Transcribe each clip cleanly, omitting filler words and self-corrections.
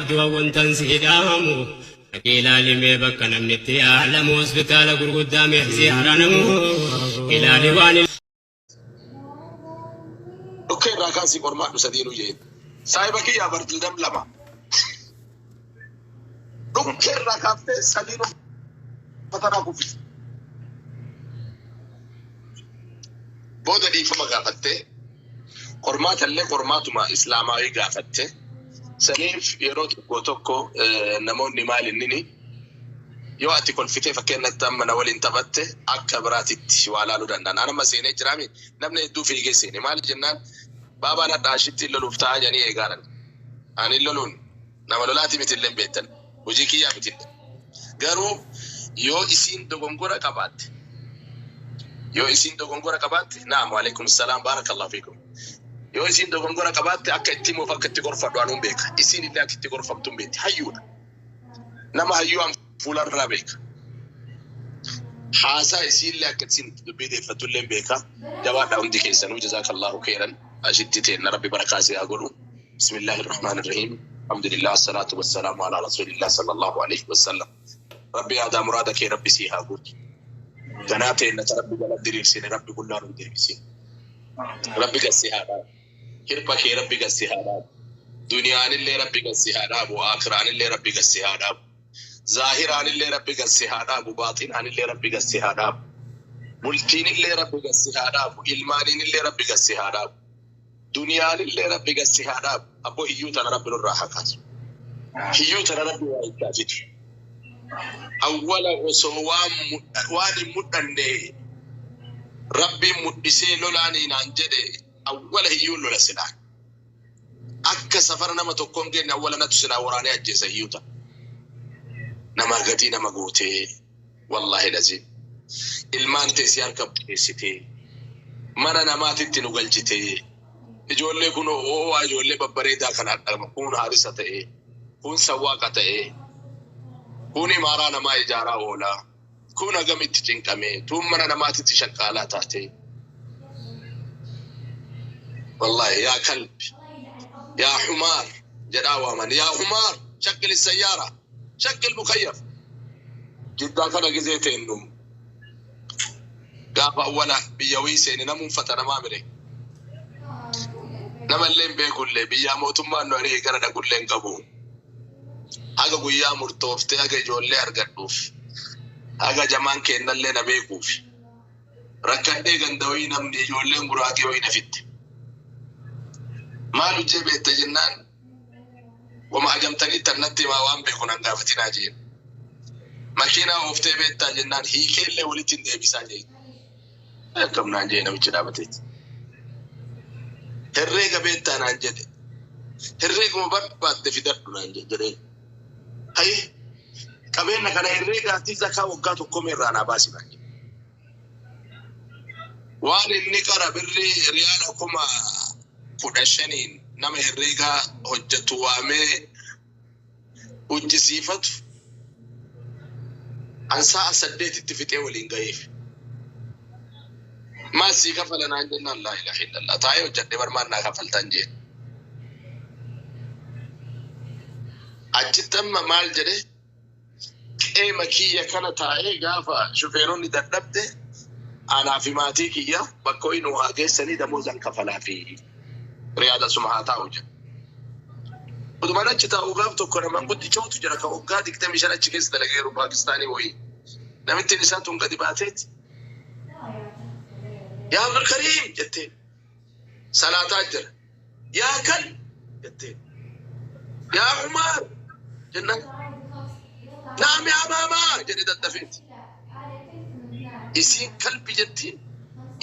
qabdu wantan si hidhaamu. Dhaqii ilaali mee bakka namni itti yaalamu hospitaala gurguddaa mee ziyaaranamu. Ilaali waan Dhukkee irraa kaasii qormaadhu sadiinuu jeen. Saahiba kiyyaa bar dildam lama. Dhukkee irraa kaaftee sadiinuu fatanaa kuffise. Booda dhiifama gaafattee qormaata illee qormaatuma islaamaawii gaafatte. Saniif yeroo tokko tokko namoonni maal innini yoo ati kolfitee fakkeenyatti amma na waliin taphatte akka biraatitti waa laaluu danda'an. An amma seenee jiraami namni hedduu fiigee seene maal jennaan baabaan hadha ashitti loluuf taa'aa jedhanii eegaaran. Ani loluun nama lolaati miti illee beektan hojii kiyyaa miti illee. Garuu yoo isiin dogongora qabaatte yoo isiin dogongora qabaatte naam waalaikum salaam baarakallahu fiikum. Yoo isiin dogongora qabaatte akka itti himuuf akka itti gorfadhu anuun beeka. Isiin illee akka itti gorfamtu hin beekti. Hayyuudha. Nama hayyuu an fuularraa beeka. Haasaa isiillee akka isin itti dubbii deeffattu illee beeka. Jabaadhaa hundi keessanuu jazaakallahu khairan. Ashitti teenna rabbi barakaa si haa godhu. Bismillahir Rahmanir Rahiim. Alhamdulillah assalatu wassalamu ala rasulillah sallallahu alaihi wasallam. Rabbi yaadaa muraada kee rabbi sii haa guutu. Ganaa teenna ta rabbi jala diriirsine rabbi qullaa nu deebisin. Rabbi gad si haa dhaabu. Hirpha kee rabbi gad si haa dhaabu. Duniyaanillee rabbi gad si haa dhaabu. Aakiraanillee rabbi gad si haa dhaabu. Zaahiraanillee rabbi gad si haa dhaabu. Baaxinaanillee rabbi gad si haa dhaabu. Bultiinillee rabbi gad si haa dhaabu. Ilmaaniinillee rabbi gad si haa dhaabu. Duniyaanillee rabbi gad si haa dhaabu. Abboo hiyyuu tana rabbi nurraa haa kaasu. Hiyyuu tana rabbi waa itti haa fidu. Awwala osoo waan hin mudhanne rabbiin mudhisee lolaanii naan jedhe awwala hiyyuun lola silaa. Akka safara nama tokkoon geenye awwala natu silaa waraanee ajjeesa hiyyuu tana. Namaa gatii nama gootee wallaahi laziim. Ilmaan tee si harka bukeessitee mana namaatitti nu galchitee ijoollee kun oo'aa ijoollee babbareedaa kan hadhama kun haarisa ta'ee kun sawwaaqa ta'ee kun imaaraa namaa ijaaraa oolaa kun hagamitti cinqamee tuun mana namaatitti shaqqaalaa taatee. Wallaahi yaa kalbi yaa humaar jedhaa waaman yaa humaar shaqqil sayyaara shaqqil mukayyaf. Jiddaa kana gizee teennu gaafa awwala biyya wayii seene namuun fatanamaa mire. Namallee hin beekullee biyyaa mootummaan nu ari'e gara dhaqullee hin qabu. Haga guyyaa murtooftee haga ijoollee argadhuuf haga jamaan keennallee na beekuuf rakkadhee ganda wayii namni ijoolleen guraagee wayii na fidde. Maal hojjee beekta jennaan wama ajamtanii tan natti himaa waan beeku nan gaafatinaa jeen. Makiinaa ooftee beektaa jennaan hiikeellee walitti hin deebisaa jeen. Akkam naan jee namichi dhaabateeti. Herreega beektaa naan jedhe. Herreeguma barbaadde fidadhu naan jedhee. Hayi qabeenya kana herreegaatii zakaa waggaa tokko irraa naa baasi naan jedhe. Waan inni qara birrii riyaala 15,000 nama herreegaa hojjetu waamee hojjisiifatu an sa'a 8tti fixee waliin gaheef. Maal sii kafala naan jennaan laa ilaaha illallah taa'ee hojjedhe barmaan naa kafaltan jeen. Achitti amma maal jedhe qeema kiyya kana taa'ee gaafa shufeeronni dadhabde anaa fi maatii kiyya bakka wayii nu haa geessanii damoozan kafalaa fi riyaada suma haa taa'u jedhe. Utumaan achi taa'u gaaf tokko namaan guddichootu jira kan waggaa 25 achi keessa dalageeru Paakistaanii wayii. Namittiin isaa tun gadi baateeti. Yaa Abdulkariim jettee salaataa jira. Yaa kal jettee. Yaa Umaar jennaan. Naam yaa maamaa jedhe daddafeeti. Isiin kalbi jettiin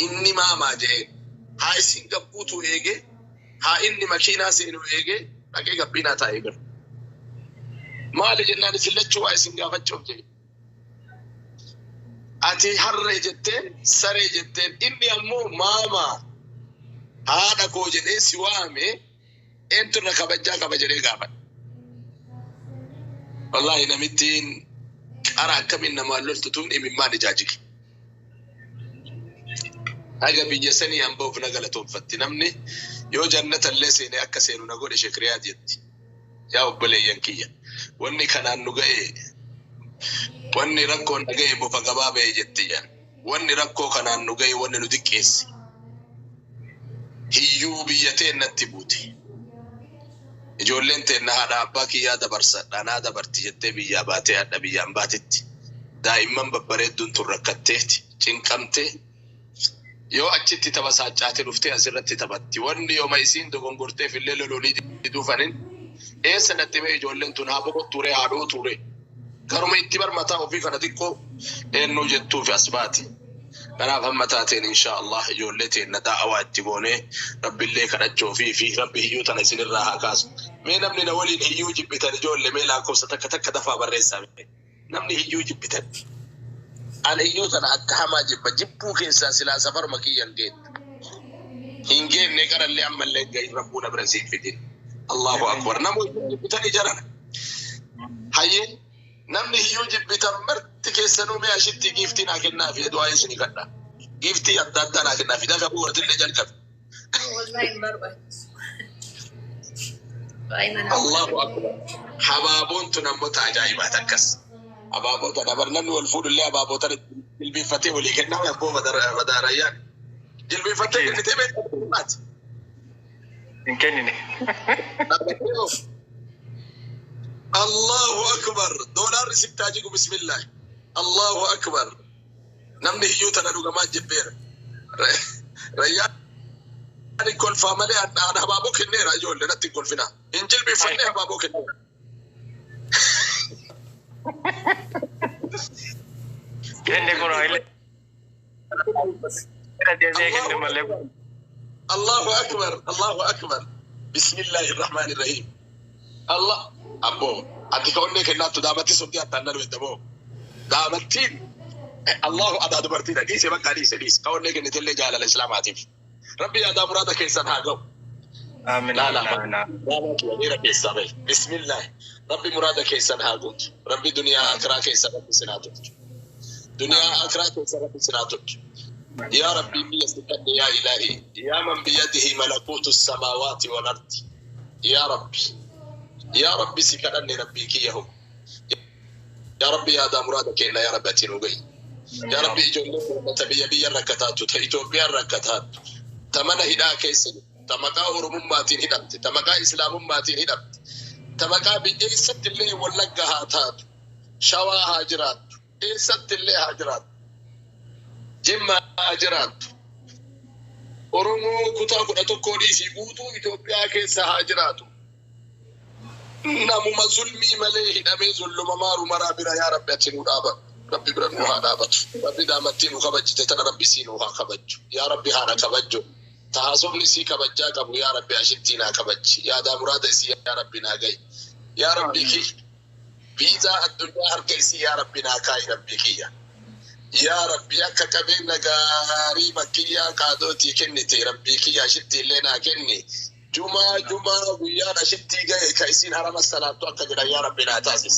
inni maamaa jedheen. Haa isiin gabbuutu eegee haa inni makiinaa seenu eegee dhaqee gabbiinaa taa'ee gara. Maali jennaan isin lachuu waa isin gaafachuuf jedhe. Ati harree jetteen saree jetteen inni ammoo maamaa haadha koo jedhee si waame eentu irra kabajjaa qaba jedhee gaafadhe. Wallaahi namittiin qara akkamiin namaan loltu tun imimmaan ijaa jige. Haga biyya sanii an bahuuf na galatoonfatti. Namni yoo jannata illee seene akka seenu na godhe Shekriyaad jetti. Yaa obboleeyyan kiyya, wanni kanaan nu ga'e, wanni rakkoon na ga'e bofa gabaa ba'e jetti jedhan. Wanni rakkoo kanaan nu ga'e, wanni nu xiqqeesse, hiyyuu biyya teennatti buute. Ijoolleen teenna haadha abbaa kiyyaa dabarsa dhanaa dabarti jettee biyyaa baatee hadha biyyaan baatetti. Daa'imman babbareedduun tun rakkatteeti, cinqamtee yoo achitti tapha saaccaate dhuftee asirratti taphatti. Wanni yooma isiin dogongorteef illee lololii diduufanin eessa natti mee ijoolleen tun haa boqottuure, haa dhootuure. Garuma itti barmataa ofii kana xiqqoo eenyuu jettuufi as baati. Kanaaf hamma taateen insha Allah ijoollee teenna da'awaa itti goonee Rabbillee kadhachuufii fi Rabbi hiyyuu tana isinirraa haa kaasu. Mee namni na waliin hiyyuu jibbitan ijoollee mee lakkoofsa takka takka dafaa barreessaa. Namni hiyyuu jibbitan. Ani hiyyuu tana akka hamaa jibba. Jibbuu keessaa silaa safaruma kiyya hin geettu. Hin geenne qarallee ammallee hin gahin, Rabbuu na bira siin fidin. Allahu akbar. Nama hiyyuu jibbitan ijarana. Hayyee, namni hiyyuu jibbitan marti keessanuu mee ashitti giiftii naa kennaa fi du'aa isinii kadha. Giiftii adda addaa naa kennaa fi dafa bu'uuratillee jalqabe. Wallahi hin barbaachisu. Baay'ee mana. Allahu akbar. Habaaboon tun ammoo ajaa'ibaati akkas. Habaaboo tana bar namni wal fuudhullee habaaboo tana jilbeeffatee walii kennaa abboo madaarayyaan. Jilbeeffattee kennitee beektaa? Hin kennine. Allahu akbar. Doolaarri sitti haa jigu, bismillah. Allahu akbar. Namni hiyyuu tana dhugamaa jibbeera. Rayyaan kolfaa malee an habaaboo kenneera, ijoollee natti hin kolfinaa. Hin jilbeeffannee habaaboo kenneera. Kenne kun illee. Deebi'ee kenne malee. Allahu akbar. Allahu akbar. Bismillahi rahmaani rahiim. Allah abbo ati ka onnee kennaattu daamatti sobdii attaan nan wedda. Daamattiin Allahu adaa dubartiidha, dhiise, bakka dhiise, dhiise, ka onnee kennitellee jaalala islaamaatiif. Rabbi yaadaa muraada keessan haa ga'u. Amiin. Laa laa. Amiin. Dhiira keessaa bahi. Bismillah. Rabbi muraada keessan haa guutu. Rabbi duniyaa akiraa keessa Rabbi sin haa tolchu. Duniyaa akiraa keessa Rabbi sin haa tolchu. Yaa Rabbi biyya siqadhe, yaa Ilaahi. Yaa man biyadihi malakuutu samaawaati wal ardi. Yaa Rabbi. Yaa Rabbi, si kadhanne, Rabbii kiyya hum. Yaa Rabbi, yaadaa muraada kenna, yaa Rabbi, ati nu gahi. Yaa Rabbi, ijoollee ta biyya biyya rakkataattu, ta Itoophiyaan rakkataattu, ta mana hidhaa keessa jirtu, ta maqaa Oromummaatiin hidhamte, ta maqaa Islaamummaatiin hidhamte, ta maqaa eessatti illee Wallagga haa taatu, Shawaa haa jiraattu, eessatti illee haa jiraattu, Jimma haa jiraattu. Oromoo kutaa 11 dhiisii guutuu Itoophiyaa keessa haa jiraatu. Namuma zulmii malee hidhamee zullumamaa maraa bira, yaa Rabbi, ati nu dhaabadhu. Rabbi bira nu haa dhaabatu. Rabbi daamattii nu kabajjite tana Rabbi sii nu haa kabajju. Yaa Rabbi, haadha kabajju. Tahaasofni sii kabajjaa qabu, yaa Rabbi, ashittii naa kabajji. Yaadaa muraada isii, yaa Rabbi, naa gahi. Yaa Rabbi kiyya. Viizaa addunyaa harka isii, yaa Rabbi, naa kaa'i, Rabbi kiyya. Yaa Rabbi, akka qabeenya gaarii makkiyyaa qaadootii kennite, Rabbii kiyya, ashittii illee naa kenni. Jumaa jumaa guyyaan ashittii gahe ka isiin harama salaattu akka jedhan, yaa Rabbi, naa taasis.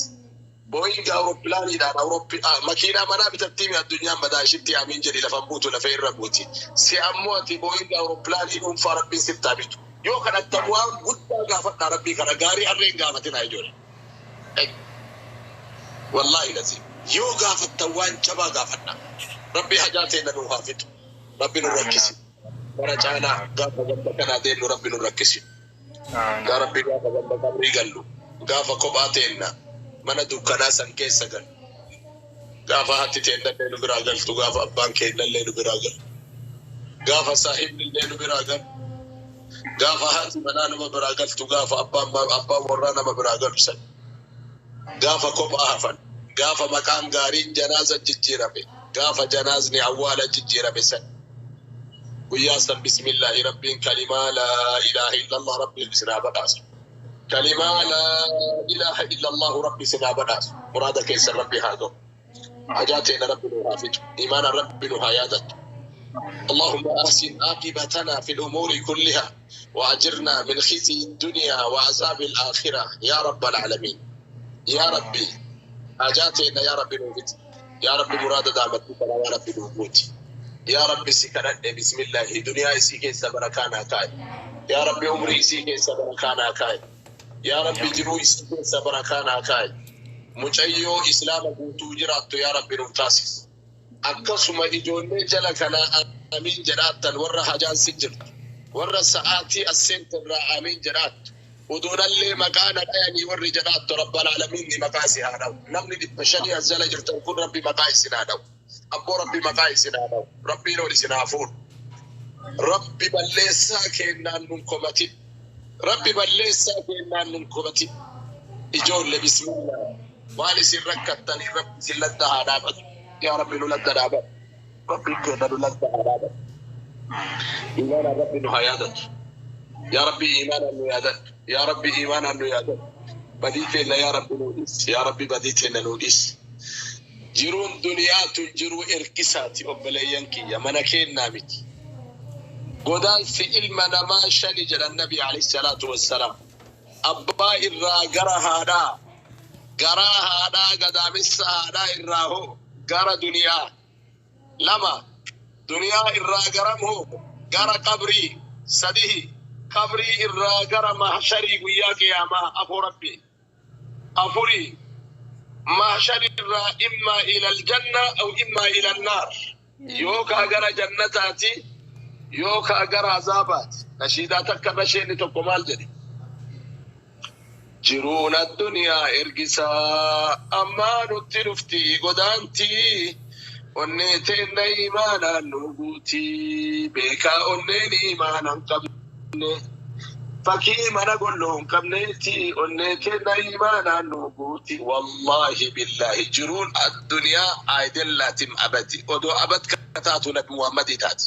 Boeing awurooppilaaniidhaan makiinaa manaa bitattii mi addunyaan badaa ashitti amiin jedhi, lafan buutu, lafa irra buuti. Si ammoo ati Boeing awurooppilaanii dhuunfaa Rabbiin sitti haa bitu. Yoo kadhatta waan guddaa gaafadhaa Rabbii kana, gaarii harreen gaafatinaa ijoollee. Wallaahi lazim. Yoo gaafattan waan jabaa gaafadhaa. Rabbi hajaa teenya nuu haa fixu. Rabbi nu rakkisi. Bara caalaa gaafa ganda kanaa deemnu Rabbi nu rakkisi. Yaa Rabbi, gaafa ganda qabrii gallu, gaafa kophaa teenna mana dukkanaa san keessa gallu, gaafa hatti teennallee nu biraa galtu, gaafa abbaan keennallee nu biraa galu, gaafa saahibnillee nu biraa galu, gaafa haati manaa nama biraa galtu, gaafa abbaan warraa nama biraa galu san, gaafa kophaa hafan, gaafa maqaan gaariin janaaza jijjiirame, gaafa janaazni awwaala jijjiirame san, guyyaa san, bismillaahi, Rabbiin kalimaa laa ilaaha illallah Rabbiin isin haa badhaasu. Kalimaa laa ilaaha illallahu Rabbi isin haa badhaasu. Muraada keessan Rabbi haa ga'u. Hajaa teena Rabbi nu haa fixu. Imaana Rabbi nu haa yaadatu. اللهم أحسن عاقبتنا في الأمور كلها وأجرنا من خزي الدنيا وعذاب الآخرة يا رب العالمين. يا ربي، حاجاتنا يا ربي نوفت، يا ربي مراد دامتك يا ربي نوفوتي. يا ربي سكرت، بسم الله، دنيا isii keessa barakaa naa kaa'i. Yaa Rabbi, umrii isii keessa barakaa naa kaa'i. Yaa Rabbi, jiruu isii keessa barakaa naa kaa'i. Mucayyoo Islaama guutuu jiraattu yaa Rabbi nuuf taasisi. Akkasuma ijoollee jala kanaa amiin jedhaattan, warra hajaan si jirtu, warra sa'aatii as seenterraa amiin jedhaattu, uduunallee maqaa na dhayanii warri jedhaattu, Rabbal Aalamiin maqaa si haa dha'u. Namni 500 as jala jirtan kun Rabbi maqaa isin haa dha'u. Abboo, Rabbi maqaa isin haa dha'u. Rabbiin ol isin haa fuudhu. Rabbi balleessaa kennaan nun komatin. Rabbi balleessaa kennaan nun komatin. Ijoollee, bismillah. Waan isin rakkattanii Rabbi isin ladda haa dhaabatu. Yaa Rabbi, nu ladda dhaabatu. Rabbi keenya nu ladda haa dhaabatu. Imaanaan Rabbi nu haa yaadatu. Yaa Rabbi, imaanaan nu yaadatu. Yaa Rabbi, imaanaan nu yaadatu. Badii keenya yaa Rabbi nu dhis. Yaa Rabbi, badii keenya nu dhis. Jiruun duniyaa tun jiruu erkisaati, obboleeyyan kiyya, mana kennaa miti. Godaansi ilma namaa shani jedhan Nabi alayhi salaatu wassalaam. Abbaa irraa gara haadhaa, garaa haadhaa, gadaamessa haadhaa irraa hoo gara duniyaa. Lama, duniyaa irraa garam hoo? Gara qabrii. Sadihi, qabrii irraa gara mahsharii, guyyaa qiyaamaa afoo Rabbi. Afuri, mahshar irraa immaa ila aljanna aw immaa ila annaar. Yookaa gara jannataati yookaa gara azaabaati. Nashiidaa takka irra isheen tokko maal jedhe? Jiruun addunyaa ergisaa, ammaa nutti dhufti godaanti, onnee teenna imaanaan nu guuti, beekaa onneen imaanaan qabne fakii mana golloo hin qabneeti, onnee teenna imaanaan nu guuti. Wallaahi billaahi, jiruun addunyaa aayidellaatim abadi. Odoo abad taatu Nabi Muhammadii taati.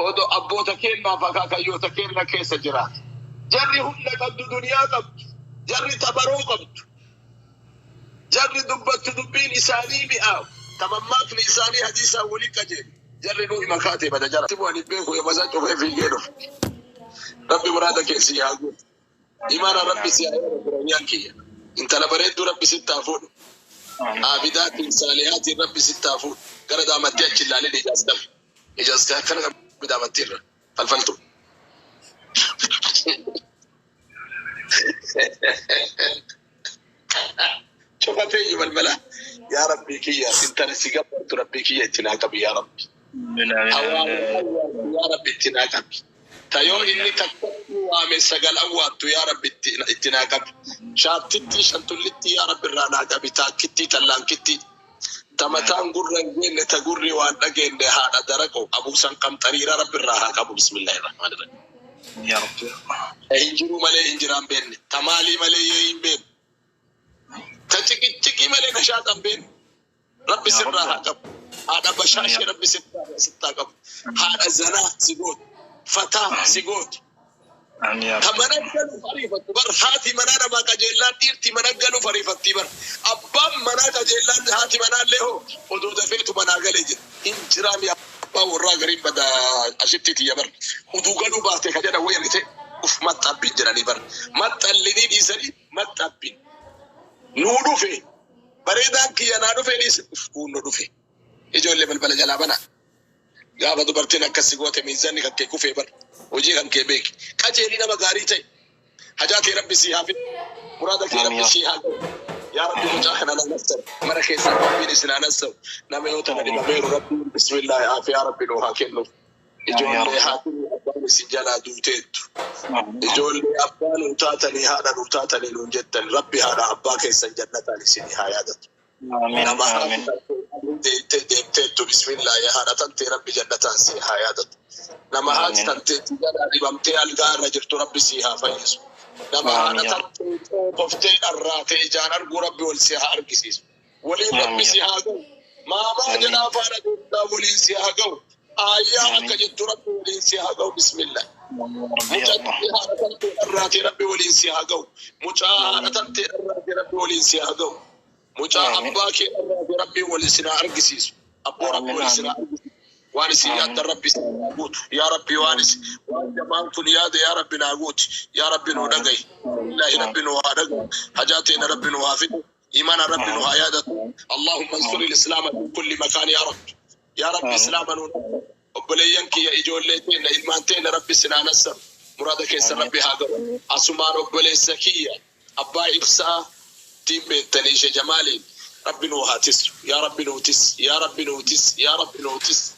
Odoo abboota keennaaf akaakayyoota keenna keessa jiraata. Jarri humna qabdu, duniyaa qabdu. Jarri tabaroo qabdu. Jarri dubbattu dubbiin isaanii mi'aawu. Tamammaakni isaanii hadiisaan waliin qajeelu. Jarri nuu hima kaatee bada jara. Tibu ani beeku yooma cufee fiigee dhufe. Rabbi muraada keessi haa guutu. Imaana Rabbi si haa yaadatu, ranyaan kiyya. Intala bareedduu Rabbi sitti haa fuudhu. Abidaatiin saalihaatiin Rabbi sitti haa fuudhu. Gara daamatti achi ilaalin, ijaas qabi. Ijaas akkana qabi daamatti irra. Falfaltu. Cufatee iyyuu balbala. Yaa Rabbii kiyya, intala si gabbartu Rabbii kiyya itti naa qabi, yaa Rabbi. Yaa Rabbi, itti naa qabi. Tayoo inni takkatti waame sagal awwaattu, yaa Rabbi, itti naa qabi. Shaattitti shantullitti, yaa Rabbi, irraa naa qabi. Taakkitti tallaankittii. Ta mataan gurra hin geenne, ta gurri waan dhageenne, haadha daraqo abuusan qamxariira Rabbi irraa haa qabu. Bismillaahi rahmaani rahiim. Yaa Rabbi. Hin jiru malee hin jiraan beenne. Ta maalii malee yee hin beenne. Ta ciqiciqii malee nashaata hin beenne. Rabbi sirraa haa qabu. Haadha bashaashee Rabbi sittaa qabu. Haadha zanaa si gootu. Fataa si gootu. Amiin yaa Ta Rabbi. mana galuuf ariifattu bar, haati manaa namaa qajeellaan dhiirti mana galuuf ariifatti bar. Abbaan manaa qajeellaan haati manaallee hoo odoo dafeetu manaa galee jira. Hin jiraami, abbaa warraa gariin bada ashitti tiyya bar. Uduu galuu baate ka jedhan wayi argite, uf maxxabbiin jedhanii bar. Maxxallinii dhiisanii maxxabbiin. Nuu dhufe, bareedaan kiyya naa dhufe dhiise, uf kuunno dhufe. Ijoollee, balbala jalaa banaa. Gaafa dubartiin akkasi goote miizanni kan kee kufee bar. Hojii kan kee beeki. Qajeelii, nama gaarii ta'e. Hajaa kee Rabbi sii haa fidu. Muraada kee Rabbi sii haa gahu. Yaa Rabbi, mucaa kana na nassaru. Mana keessaa Rabbiin isin haa nassaru. Nama yoo tana dhibameeru Rabbiin bismillaahi aafiyaa Rabbi nuu haa kennu. Ijoollee haati abbaan isin jalaa duuteettu. Ijoollee abbaa nuu taatanii, haadha nuu taatanii nuun jettan, Rabbi haadha abbaa keessan jannataan isinii haa yaadatu. Amiin. Nama Amiin. haati deemteettu, bismillaahi, haadha tantee Rabbi jannataan sii haa yaadatu. Nama haati tantee jalaa dhibamtee algaa irra jirtu Rabbi sii haa fayyisu. Nama haadha tantee qoftee dharraatee ijaan arguu Rabbi wal si haa argisiisu. Waliin Rabbi si haa ga'u. Maamaa jalaa faana deemtaa waliin si haa ga'u. Aayyaa akka jettu Rabbi waliin si haa ga'u, bismillah. Mucattii haadha tantee dharraatee Rabbi waliin si haa ga'u. Mucaa haadha tantee dharraatee Rabbi waliin si haa ga'u. Mucaa abbaa kee dharraatee Rabbi waliin si haa argisiisu. Abboo, Rabbi waliin si haa argisiisu. Waan isin yaaddan Rabbi isin haa guutu. Yaa Rabbi, waan isin waan jamaan kun yaade, yaa Rabbi, naa guuti. Yaa Rabbi, nuu dhagahi. Illaahi, Rabbi nuu haa dhagahu. Hajaa teena Rabbi nuu haa fidu. Imaana Rabbi nuu haa yaadatu. اللهم انصر الإسلام في كل مكان يا رب. Yaa Rabbi, Islaama nuu obboleeyyan kiyya, ijoollee teenna, ilmaan teenna Rabbi sinaa nassaru. Muraada keessa Rabbi haa gahu. Asumaan obboleessa kiyya Abbaa Ibsaa tiin beektanii ishee Jamaaliin Rabbi nuu haa tissu. Yaa Rabbi nuu tissi. Yaa Rabbi nuu tissi. Yaa Rabbi nuu tissi.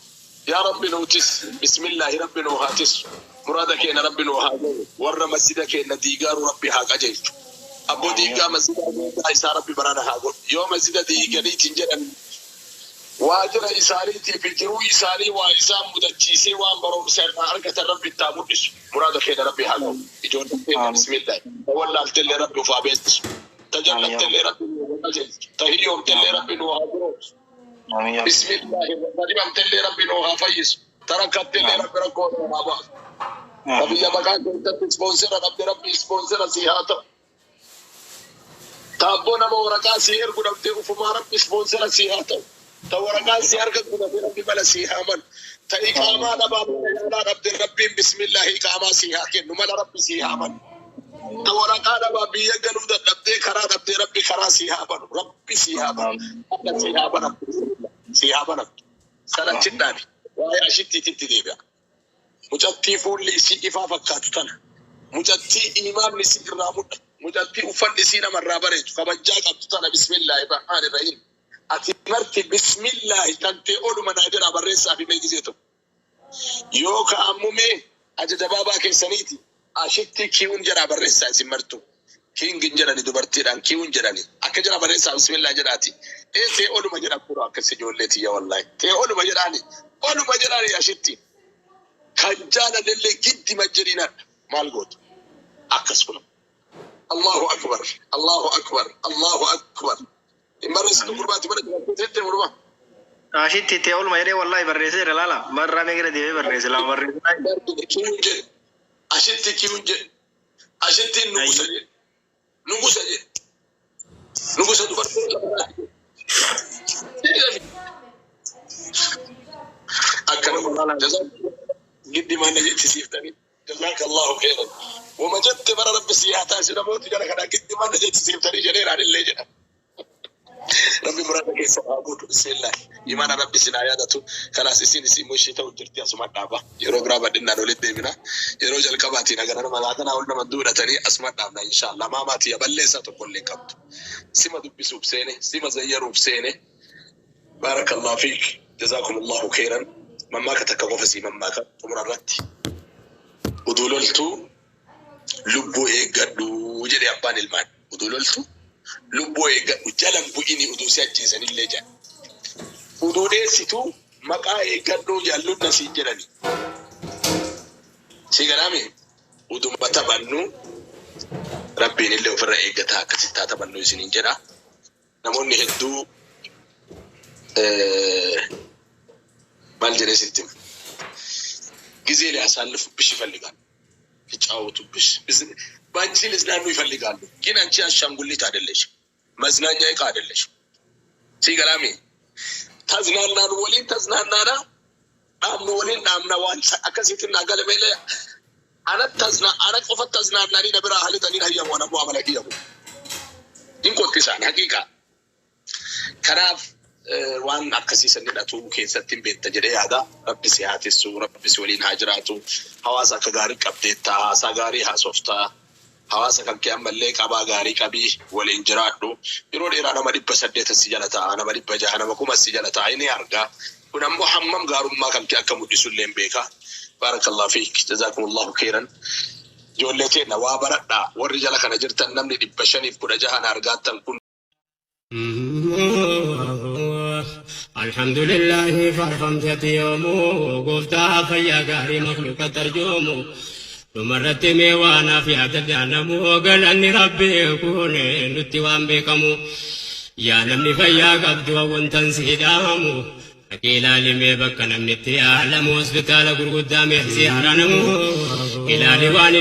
Yaa Rabbi nuu tissi. Bismillaahi Rabbi nuu haa tissu. Muraada keenya Rabbi nuu haa gahu. Warra masjida keenya diigaaru Rabbi haa qajeelchu. Abboo diigaa masjida diigaa isaa Rabbi barana haa godhu. Yoo masjida diiganiitiin jedhan waajira isaaniitii fi jiruu isaanii waa isaan mudachiisee waan barumsa irraa argatan Rabbi itti haa mul'isu. Muraada keenya Rabbi haa gahu. Ijoolleen keenya bismillaahi. Ta wallaaltellee Rabbi uf haa beeksisu. Ta jallattellee Rabbi nuu haa qajeelchu. Ta hiyyoomtellee Rabbi nuu haa duroomsu. Bismillaahi. Ta dhibamtellee Rabbi nuu haa fayyisu. Ta rakkattellee Rabbi rakkoo nuu haa baasu. Ta biyya baqaa keessatti ispoonsera dhabde Rabbi ispoonsera sii haa ta'u. Ta abboo nama waraqaa sii ergu dhabde ufumaa Rabbi ispoonsera sii haa ta'u. Ta waraqaan sii harka gubate Rabbi mala sii haa malu. Ta iqaamaa dhabaa mana yaalaa dhabde Rabbiin bismillaahi iqaamaa sii haa kennu mala Rabbi sii haa malu. Ta waraqaa dhabaa biyya galuu dadhabdee karaa dhabdee Rabbi karaa sii haa banu. Rabbi sii haa banu. Akka sii haa banamtu. Sii haa banamtu. Sana achi dhaabi. Waa'ee ashittiititti deebi'a. Mucattii fuulli isii ifaa fakkaatu tana. Mucattii iimaanni isii irraa mul'atu. Mucattii uffanni isii namarraa bareedu. Kabajjaa qabdu tana bismillaahi rahmaani rahiim. Ati marti bismillaahi kan ta'e oluma naa jedhaa barreessaa fi mee gisee tokko. Yoo ka'ammu mee ajaja baabaa keessaniiti. Ashitti queen jedhaa barreessaa isin martuu. King hin jedhani dubartiidhaan queen jedhani. Akka jedhaa barreessaa bismillah jedhaati. Ee tee oluma jedha kuro akkas ijoollee tiyya wallahi. Tee oluma jedhaani. Oluma jedhaani ashitti. Kan jaalalellee giddi majjedhiinadha. Maal gootu? Akkas kun. Allahu akbar. Allahu akbar. Allahu akbar. Hin barreessitu gurbaati bara jiraachuu gurbaa. Ashitti tee oluma jedhee wallahi barreesseera laala. Barraa meeqa deebee barreesse lama barreesse. Queen jedhe. Ashitti queen jedhe. Ashittiin nugusa jedhe. Nugusa jedhe. Nugusa dubartoota biraati. Akkana giddi mana jechisiiftanii. Jazakallahu khairan. Wama jette bara Rabbi si haa taasisu namooti jara kana giddi mana jechisiiftanii jedheeraan illee jedha. Rabbi muraada keessa haa guutu. Bismillah. Imaana Rabbi isin haa yaadatu. Kanaas isin mushii ta'u jirti asuma dhaaba. Yeroo biraa bal'inaan walitti deemina. Yeroo jalqabaatiin agana nama laatanaa ol nama duudhatanii asuma dhaabna inshallah. Maamaatii balleessaa tokko illee qabdu. Sima dubbisuuf seene, sima zayyaruuf seene. Barakallahu fiik. Jazakumullahu khairan. Mammaaka takka qofa sii mammaaka xumura irratti. Uduu loltuu lubbuu eeggadhu jedhe abbaan ilmaan. Uduu loltuu lubbuu eeggadhu jalan bu'ini uduu si ajjeesanillee jedha. Uduu dheessituu maqaa eeggadhu jaallunna siin jedhani. Si galaami uduma taphannu Rabbiin illee ofirra eeggataa akkasitti haa taphannu isiniin jedha. Namoonni hedduu maal jedhee sitti hima? ጊዜ ሊያሳልፉብሽ ይፈልጋሉ። ሊጫወቱብሽ በአንቺ ሊዝናኑ ይፈልጋሉ። ግን አንቺ አሻንጉሊት አይደለሽም፣ መዝናኛ ዕቃ አይደለሽም። ሲገላሚ ተዝናናን ወሊን ተዝናናና dhaabnu waliin dhaabna waan akkasiitiin naa gale malee ana tazna ana qofa taznaannanii na biraa halitanii hayyamu ana bu'aa mala kiyyamu. Hin qottisaan haqiiqaa. Kanaaf waan akkasii san hidhatu keessatti hin beekta jedhee yaada. Rabbi si haa tissu, Rabbi si waliin haa jiraatu. Hawaasa akka gaarii qabdeetta, haasaa gaarii haasoftaa. Hawaasa kan kee ammallee qabaa gaarii qabii waliin jiraadhu. Yeroo dheeraa nama 800 si jala ta'a, nama 600, nama 1000 si jala ta'a inni argaa. Kun ammoo hammam gaarummaa kan kee akka mul'isu illee hin beeka. Barakallahu fiik. Jazakumullahu khairan. Ijoollee keenya waa baradhaa. Warri jala kana jirtan namni 516 argaattan kun Alhamdulillahi faarfamteeti yoomuu gooftaa fayyaa gaarii makluuqa tarjoomu dhumarratti mee waanaaf yaada daanamu galanni Rabbii kun nutti waan beekamu yaa namni fayyaa qabdu wantan si dhaamu dhaqii ilaali mee bakka namni itti yaalamu hospitaala gurguddaa mee ziyaaranamu ilaali waan